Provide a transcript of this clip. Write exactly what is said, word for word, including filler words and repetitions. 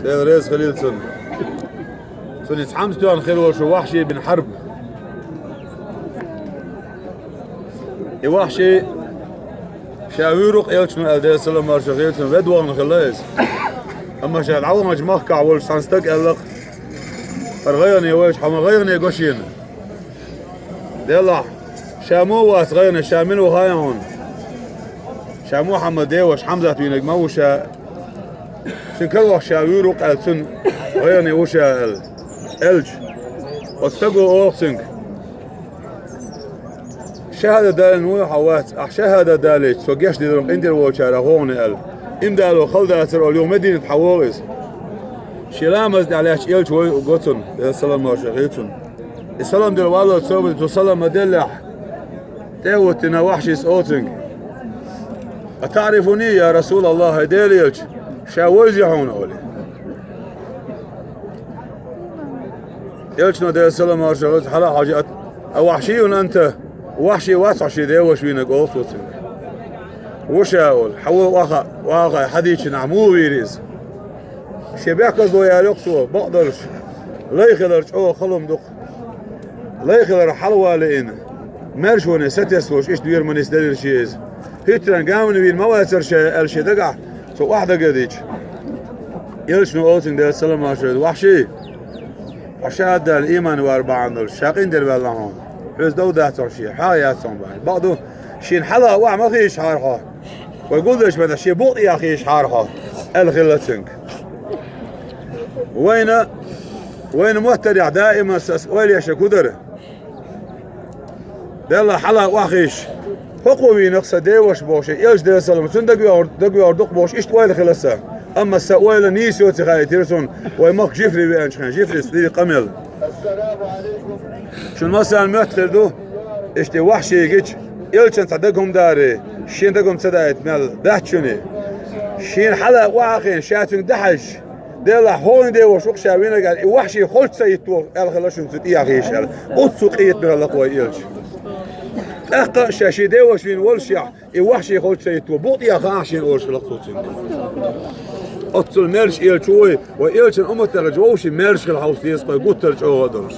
Дела реза хилийла цунна. Цунна иза хьамсатоьхна хир волуш ву Вахьший бин Хьарб. И Вахьший ша вуьйр ву-кх элчано аьлла, Делан салам-маршо хуьлда цунна, ведда вахана хилла иза. Амма ша дӀаваханчу махкахь волуш цхьана стага аьлла-кх: «ХӀара гӀайгӀане вайша, хьо ма гӀайгӀане го шена». Делахь, ша муха вац гӀайгӀане, ша мила ву хаьий хьуна? Ша Мухьаммадан деваша Хьамзат вийнарг ма ву ша. Цуьнан каравахча ша вуьйр ву-кх аьлла, цунна гӀайгӀане ву ша аьлла, аьлча, оцу стага олу-кх цуьнга: «Шахьадат далийна вуй хьо, вац? Ахь шахьадат далийча, со гечдина дара-кх къинтӀера волчарах хӀокхуьнга», аьлла. Иман дало хала дацара олий, юха Мединате хьан вогӀу иза. Шен ламаза тӀехь лаьтташ элча вай го цунна, Делан салам-маршо хуьлда цунна. И салам дала валлалц собаре цо салам ма-деллехь, тӀе а хӀуттина, Вахьшийс олу цуьнга: «Атаърифуни, я Расулаллах, хӀай Делан элча, ша вайзий хьуна?» олий. Элчано, Делан салам-маршо хуьлда цунна, хьала а хьожий: «А Вахьшийюн анта? Вахьший вац хьо шен деваша вийнарг?» олу цо цуьнга. «Ву ша», олу. «Хьан вала охьа, охьа хьадийча нах муха вийра иза?» Шен бехказло ялайо-кх цо, бакъдолуш, лай хилар чӀогӀа хала хӀума ду-кх. Лай хилар хьалавалийна, маьршоне сатесна волуш иштта вийра ма нисделира шен иза. ХӀиттаран гамана вийна ма вацара ша аьлла шен дагахь цо охьадагадича, элчано олу цуьнга, Делан салам-маршо хуьлда цунна: «Вахьший, хьо шахьадат далийна, ийман вар бахьана долуш, ша къинтӀера ваьлла хьуна. Хьоьца дов дац хьуна шен, хьагӀ яц хьуна бахьана. Бакъду, шена хьала а охьа ма хийшахьара хьо. Вай гулдечу метте шен букъа тӀехьа хийшахьара хьо», аьлла хилла цуьнга. Вайна, вайна моттарехь даиман ас ойла еш ерг хӀун дара? Делахь, хьала а охьахиша, хӀокхо вийна-кх сан деваша бохуш, элча, Делан салам, цуьнан дагайогӀур, дагайогӀур ду-кх бохуш, иштта ойла хилла сан. Амма сан ойла нийса йоций хаийтира суна, вай махка жифри веанчу хенахь, жифрица дийна къамел. Шуна массарна моьтту хир ду, иштта Вахьший гича, элчанна цхьа дага хӀума дарий, шен дага хӀума ца даийта мел дац шуна. Шена хьала а охьахиша, ша цуьнга дӀахьаьжча, Делахь, хӀокхуьнан деваша ву-кх ша вийнарг аьлла, и Вахьший холчу ца хӀиттаво аьлла хилла шуна цу тӀехьа хийша аьлла. Оццул къинтӀера хилла-кх вай элча. ТӀаккха а ша шен деваша вийна воллушехь, и Вахьший холчу ца хӀиттаво, букъа тӀехьа хаахь шена олуш хилла-кх цо цуьнга. Оццул маьрша элча ву вай, вай элчан умматехь вовшийн маьрша хила хьовса деза-кх вай, гуттар а чӀогӀа а долуш.